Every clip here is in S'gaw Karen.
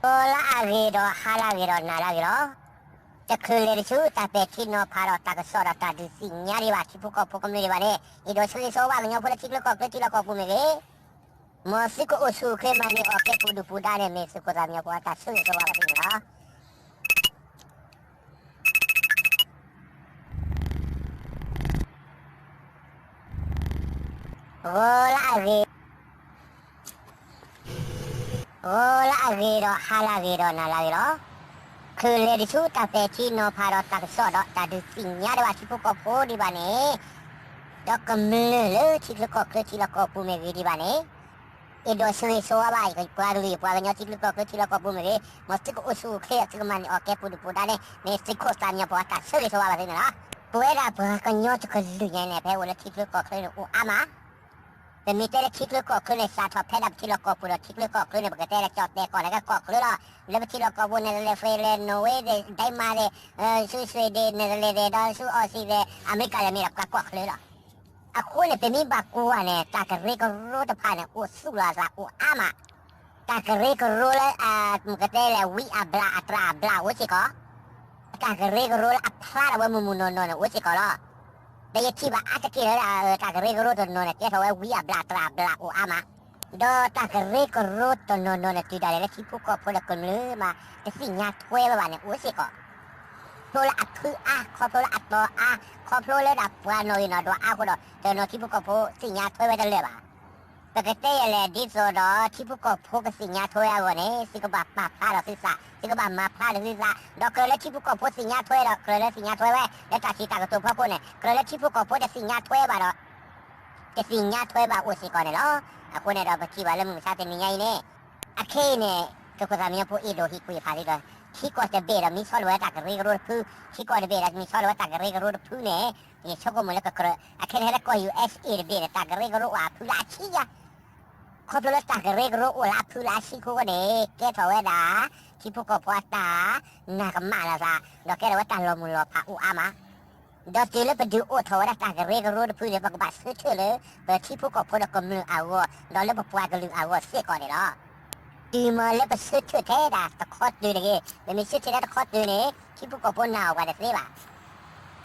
ဂီၤလၢအဂ့ၤဒီးဟါလၢအဂ့ၤဒီးနၤလၢအဂ့ၤလီၤ. တချုးလဲၤတဆူတၢ်ပဲာ်ထံနီၤဖးဒီးတၢ်ကစီၣ်ဒီးတၢ်ဒုးသ့ၣ်ညါဒံးဘၣ် ထံဖိကီၢ်ဖိကမျၢၢ်ဒံးဘၣ်န့ၣ် အဲၣ်ဒိးဆၢဂ့ၤဆၢဝါကညီဖိလၢထံချၢကီၢ်ချၢထံလီၢ်ကီၢ်ပူၤမ့ၢ်ဂ့ၤ, မ်သုကအိၣ်ဆူၣ်အိၣ်ချ့မၤန့ၢ်အီၣ်ကဲပူၤဒုၣ်ပူၤဒါန့ၣ် မ့ၢ်သုးခိၣ်သးမံညီဖိအတၢ်ဆၢဂ့ၤဆၢဝါဘၣ်သုန့ၣ်လီၤ. ဂီၤလၢအဂ့ၤ ဂီၤလၢအဂ့ၤဒီးဟါလၢအဂ့ၤဒီးနၤလၢအဂ့ၤလီၤ. ချုးလဲၤတဆူတၢ်ပဲာ်ထံနီၤဖးဒီးတၢ်ကစီၣ်ဒီးတၢ်ဒုးသ့ၣ်ညါဒံးဘၣ်ထံဖိကီၢ်ဖိဒံးဘၣ်န့ၣ်, ဒီးကမျၢၢ်လၢထံချၢကီၢ်ချၢထံလီၢ်ကီၢ်ပူၤမ့ၢ်ဂ့ၤဒံးဘၣ်န့ၣ်, အဲၣ်ဒိးဆၢဂ့ၤဆၢဝါဘၣ် ပှၤကလုာ်ပှၤကညီထံချၢကီၢ်ချၢထံလီၢ်ကီၢ်ပူၤမ့ၢ်ဂ့ၤ, မ်သုကအိၣ်ဆူၣ်အိၣ်ချ့ သုကမၤန့ၢ်အီၣ်ကဲပူၤဒုၣ်ပူၤဒါန့ၣ် မ့ၢ်သုးခိၣ်သးမံညီဖိအတၢ်ဆၢဂ့ၤဆၢဝါဘၣ်သုန့ၣ်လီၤ. ပဝဲဒၣ်ပှၤကညီတကလုာ်ညါန့ၣ် ဖဲအိၣ်လၢထံချၢကီၢ်ချၢန့ၣ်အိၣ်အါမး ပမ့ၢ်တဲလၢထံချၢကီၢ်ချၢန့ၣ် စးထီၣ်ဖဲဒၣ်ပထံလီၢ်ကီၢ်ပူၤဒီးထံချၢကီၢ်ချၢန့ၣ် ပကတဲလၢကၠီၣ်တဲာ်ကီၢ်န့ၣ်ကဲကီၢ်ချၢလီၤ. လၢပထံလီၢ်ကီၢ်ပူၤ Netherlands သ့ၣ် Norway သ့ၣ် Denmark သ့ၣ် ဆူ Sweden Netherlands သ့ၣ် ဒီးဆူ Aussie သ့ၣ် အမဲရကၤသ့ၣ် မ့ၢ်ဒၣ်ပှၤကီၢ်ချၢလီၤ. အဃိန့ၣ် ပမ့ၢ်ဘၣ်ကွၢ်န့ၣ် တၢ်ကရၢကရိတဖၣ်န့ၣ် အိၣ်သူၣ်လီၤအသးအိၣ်အါမး တၢ်ကရၢကရိလၢ ပကတဲလၢ ဝံအဘျးအတြၢ်အဘျးအိၣ်စ့ၢ်ကီး, တၢ်ကရၢကရိလၢအဖျါထီၣ်ဝဲမုၢ်မုၢ်နီၢ်နီၢ်န့ၣ် အိၣ်စ့ၢ်ကီးလီၤ. ဒီးယထံၣ်ဘၣ်အါတက့ၢ်လၢ တၢ်ကရၢကရိတနီၤန့ၣ် ကဲထီၣ်ဝဲဝံအဘျးအတြၢ်အဘျးအိၣ်အါမး, ဒီးတၢ်ကရၢကရိတနီၤနီၤန့ၣ် တုၤဒၣ်လဲာ်လၢထံဖိကီၢ်ဖိဒီးကမျၢၢ်မး တသ့ၣ်ညါထွဲဝဲဘၣ်န့ၣ် အိၣ်စ့ၢ်ကီး ခီဖျိလၢအဖုအါ, ခီဖျိလၢအတီၤအါ, ခီဖျိလၢဒၣ်ပှၤနီၣ်ဂံၢ်နီၣ်ဒွးအါအဃိဒီး တနီၤထံဖိကီၢ်ဖိသ့ၣ်ညါထွဲဝဲတလၢာ်ဘၣ်. ပကတဲယဲလဲၣ် ဒ်သိးဒီးထံဖိကီၢ်ဖိကသ့ၣ်ညါထွဲအဂီၢ်န့ၣ် သုကဘၣ်ပာ်ဖျါထီၣ်သုသး, သုကဘၣ်မၤဖျါထီၣ်သုသး, ဒီးကြၢးလၢထံဖိကီၢ်ဖိသ့ၣ်ညါထွဲဒီး ကြၢးလၢသ့ၣ်ညါထွဲဝဲ လၢတၢ်စံးတၢ်ကတိၤဖီခိၣ်န့ၣ် ကြၢးလၢထံဖိကီၢ်ဖိတသ့ၣ်ညါထွဲဘၣ်ဒီး တသ့ၣ်ညါထွဲဘၣ်အိၣ်စ့ၢ်ကီးန့ၣ်လီၤ. အဃိန့ၣ်ဒီး ပထံၣ်ဘၣ်လၢမုၢ်မဆါတနံၤညါအံၤန့ၣ် အခဲအံၤန့ၣ် သုးခိၣ်သးမံညီဖိအဲၣ်ဒိးဟ့ၣ်ကူၣ်ဖးလံဒီး ထံကီၢ်တဘ့ၣ်ဒီးမ့ၢ်ဆီလီၤဝဲတၢ်ကရၢကရိတဖု, ထံကီၢ်တဘ့ၣ်ဒီးမ့ၢ်ဆီလီၤဝဲတၢ်ကရၢကရိတဖုန့ၣ် ယဆိကမိၣ်လၢကကြၢး, အခဲန့ၣ်လၢကီၢ် ယူၣ်အ့းစ့ၣ် တဘ့ၣ်န့ၣ် တၢ်ကရၢကရိအိၣ်အဖုလၢအဆံယါ ခီဖျိလၢတၢ်ကရၢကရိအိၣ်လၢအဖုလၢအဆံခိၣ်ဃိန့ၣ် ကဲထီၣ်ဝဲဒၣ် ထံဖိကီၢ်ဖိအတၢ်နာ်ကမၣ်လီၤသး, ဒီးကဲထီၣ်ဝဲတၢ်လီၤမုၢ်လီၤဖးအိၣ်အါမး, ဒီးတုၤလၢပဒုးအိၣ်ထီၣ်ဝဲဒၣ်တၢ်ကရၢကရိတဖုန့ၣ် ပကဘၣ်ဆၢထၢၣ်လၢ ပထံဖိကီၢ်ဖိဒီးကမျၢၢ်အဂီၢ် ဒီးလၢပပှၤကလုာ်အဂီၢ်စ့ၢ်ကီးန့ၣ်လီၤ. တုၤမ့ၢ်လၢပဆၢထၢၣ်ထဲဒၣ်တခီတုၤတဂ့ၤ, ပမ့ၢ်ဆၢထၢၣ်ထဲတခီတုၤန့ၣ် ထံဖိကီၢ်ဖိနာ်အီၤပှၤတသ့ဘၣ်.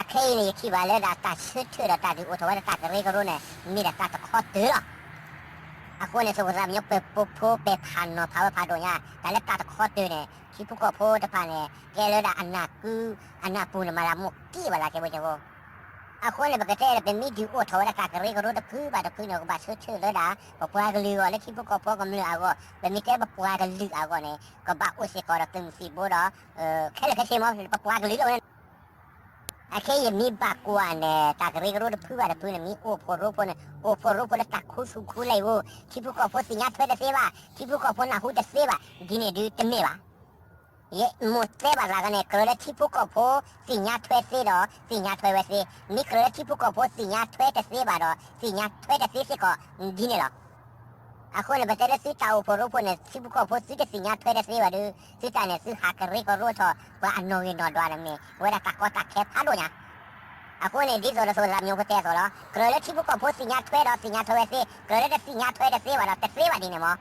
အခဲအံၤန့ၣ် ယထံၣ်ဘၣ်လၢဒၣ်တၢ်ဆၢထၢၣ်ဒီးတၢ်ဒုးအိၣ်ထီၣ်ဝဲဒၣ်တၢ်ကရၢကရိန့ၣ် မ့ၢ်ဒၣ်တၢ်တခီတုၤလီၤ. အဃိန့ၣ် သုးခိၣ်သးမံညီဖိ ပပဲာ်ဖးနီၤဖးဝဲဖးဒိၣ်ညါ တၢ်လၢတၢ်တခီတုၤန့ၣ် ထံဖိကီၢ်ဖိတဖၣ်န့ၣ် ကဲလၢဒၣ်အနၢ်ကု အနၢ်ပူၤန့ၣ်မၤလၢမ့ၢ်က့ၤဘၣ်လၢကဲဝဲကဲဝဲ အဃိန့ၣ် ပကတဲလၢပမ့ၢ်ဒုးအိၣ်ထီၣ်ဝဲဒၣ်တၢ်ကရၢကရိတဖုဘၣ်တဖုန့ၣ် ကဘၣ်ဆၢထၢၣ်လၢဒၣ် ပပှၤကလုာ်အဂီၢ် လၢထံဖိကီၢ်ဖိကမျၢၢ်အဂီၢ်, ပမ့ၢ်တဲပပှၤကလုာ်အဂီၢ်န့ၣ် ကဘၣ်အိၣ်စ့ၢ်ကီးဒီးသုးမုၢ်သံၣ်ဘိဒီး ခဲလၢာ်ခဲဆ့မ့ၢ် ပပှၤကလုာ်လီၤဝဲန့ၣ် အခဲအံၤမ့ၢ်ဘၣ်ကွၢ်န့ၣ် တၢ်ကရၢကရိတဖုဘၣ်တဖုန့ၣ် မ့ၢ်အိၣ်ဖှိၣ်ရိဖှိၣ်န့ၣ် အိၣ်ဖှိၣ်ရိဖှိၣ်လၢတၢ်ခူသူၣ်ခူလံာ်ဧိၤ, ထံဖိကီၢ်ဖိသ့ၣ်ညါထွဲတသ့ဘၣ်, ထံဖိကီၢ်ဖိနၢ်ဟူတသ့ဘၣ်, ဒ်န့ၣ်ဒုးတမ့ၢ်ဘၣ်. ယမိၢ်တဲဘၣ်သးကန့ၣ် ကြၢးလၢထံဖိကီၢ်ဖိသ့ၣ်ညါထွဲသ့ဒီး သ့ၣ်ညါထွဲဝဲသ့, မ့ၢ်ကြၢးလၢထံဖိကီၢ်ဖိသ့ၣ်ညါထွဲတသ့ဘၣ်ဒီး သ့ၣ်ညါထွဲတသ့စ့ၢ်ကီး ဒ်န့ၣ်လီၤ. အဃိန့ၣ် ပတဲလၢသုတၢ်အိၣ်ဖှိၣ်ရိဖှိၣ်န့ၣ် ထံဖိကီၢ်ဖိသုတသ့ၣ်ညါထွဲတသ့ဘၣ်ဒီး သုတၢ်န့ၣ် သုဟးကရၢကရိထီၣ် ပှၤအနီၣ်ဂံၢ်နီၣ်ဒွးန့ၣ်မ့ၢ် အဝဲဒၣ်တၢ်ကီတၢ်ခဲဖးဒိၣ်ညါ. အဃိန့ၣ် ဒ်သိးဒီးသုးခိၣ်သးမံညီဖိတဲအသိးလီၤ, ကြၢးလၢထံဖိကီၢ်ဖိသ့ၣ်ညါထွဲဒီးသ့ၣ်ညါထွဲဝဲသ့, ကြၢးလၢတသ့ၣ်ညါထွဲတသ့ဘၣ်ဒီး တသ့ဘၣ်ဒ်န့ၣ်မ့ၢ်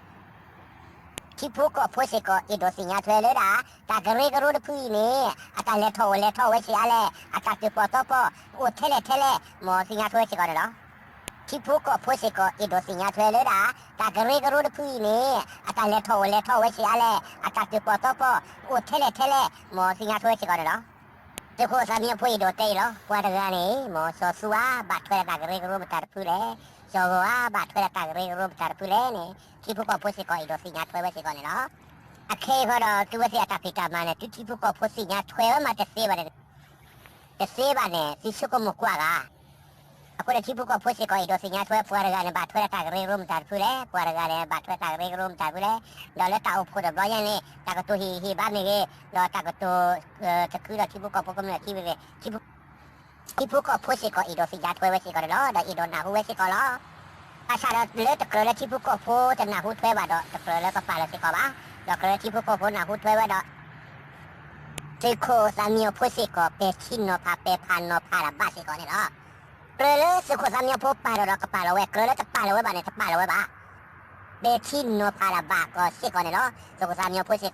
ထံဖိကီၢ်ဖိစ့ၢ်ကီး အဲၣ်ဒိးသ့ၣ်ညါထွဲလၢဒၣ် တၢ်ကရၢကရိတဖုအံၤန့ၣ် အတၢ်လဲၤထီၣ်အိၣ်လဲၤထီၣ်ဝဲဆံးအါလဲၣ်, အတၢ်တၢၣ်ပီၣ်သီပီၣ် အိၣ်ထဲလဲၣ်ထဲလဲၣ် မ်သ့ၣ်ညါထွဲစ့ၢ်ကီးန့ၣ်လီၤ. ထံဖိကီၢ်ဖိစ့ၢ်ကီး အဲၣ်ဒိးသ့ၣ်ညါထွဲလၢဒၣ် တၢ်ကရၢကရိတဖုအံၤန့ၣ် အတၢ်လဲၤထီၣ်အိၣ်လဲၤထီၣ်ဝဲဆံးအါလဲၣ်, အတၢ်တၢၣ်ပီၣ်သီပီၣ် အိၣ်ထဲလဲၣ်ထဲလဲၣ် မ်သ့ၣ်ညါထွဲစ့ၢ်ကီးန့ၣ်လီၤ. သုးခိၣ်သးမံဖိအဲၣ်ဒိးတဲအံၤလီၤ, ပှၤတဂၤန့ၣ် မ်စီၤသူဧါ ဘၣ်ထွဲဒီးတၢ်ကရၢကရိမတၤတဖုလဲၣ်, စီၤဂီၤဧါ ဘၣ်ထွဲဒီးတၢ်ကရၢကရိမတၤတဖုလဲၣ်န့ၣ် ထံဖိကီၢ်ဖိစ့ၢ်ကီး အဲၣ်ဒိးသ့ၣ်ညါထွဲဝဲစ့ၢ်ကီးန့ၣ်လီၤ. အခဲအံၤဃီဒီး သုဝဲသ့ၣ်အတၢ်ဖံးတၢ်မၤန့ၣ် တုၤထံဖိကီၢ်ဖိသ့ၣ်ညါထွဲဝဲမးတသ့ဘၣ်န့ၣ် တသ့ဘၣ်န့ၣ် သုဆိကမိၣ်ကွၢ်ဂၤ အဃိန့ၣ် ထံဖိကီၢ်ဖိစ့ၢ်ကီး အဲၣ်ဒိးသ့ၣ်ညါထွဲ ပှၤတဂၤန့ၣ် ဘၣ်ထွဲဒီးတၢ်ကရၢကရိမတၤတဖုလဲၣ်, ပှၤတဂၤန့ၣ် ဘၣ်ထွဲတၢ်ကရၢကရိမတၤတဖုလဲၣ်, ဒီးလၢတၢ်အိၣ်ဖှိၣ်တဘျီညါန့ၣ် တၢ်ကတိၤဟ့ၣ်ဟ့ၣ်ဘါမ့ၢ်ဂ့ၤ, ဒီးတၢ်ကတိၤ တခုဒီးထံဖိကီၢ်ဖိကမျၢၢ်ခံမ့ၢ်ဂ့ၤ, ထံဖိကီၢ်ဖိစ့ၢ်ကီး အဲၣ်ဒိးသ့ၣ်ညါထွဲဝဲစ့ၢ်ကီးန့ၣ်လီၤ. ဒီးအဲၣ်ဒိးနၢ်ဟူဝဲစ့ၢ်ကီးလီၤ. ဘၣ်ဆၣ်ဒီးလၢတကြၢးလၢထံဖိကီၢ်ဖိတနၢ်ဟူထွဲဘၣ်ဒီး တကြၢးလၢကပာ်လီၤစ့ၢ်ကီးဘၣ်, ဒီးကြၢးလၢထံဖိကီၢ်ဖိနၢ်ဟူထွဲဝဲဒီး သုးခိၣ်သးမံဖိစ့ၢ်ကီး ပဲာ်ထံနီၤဖး ပဲာ်ဖးနီၤဖးတၢ်ဘၣ်စ့ၢ်ကီးန့ၣ်လီၤ. ကြၢးလၢသုးခိၣ်သးမံဖိပာ်လီၤဒီးကပာ်လီၤဝဲ, ကြၢးလၢတပာ်လီၤဝဲဘၣ်န့ၣ် တပာ်လီၤဝဲဘၣ်. ပဲာ်ထံနီၤဖးတၢ်ဘၣ်ကီးစ့ၢ်ကီးန့ၣ်လီၤ. သုးခိၣ်သးမံဖိစ့ၢ်ကီး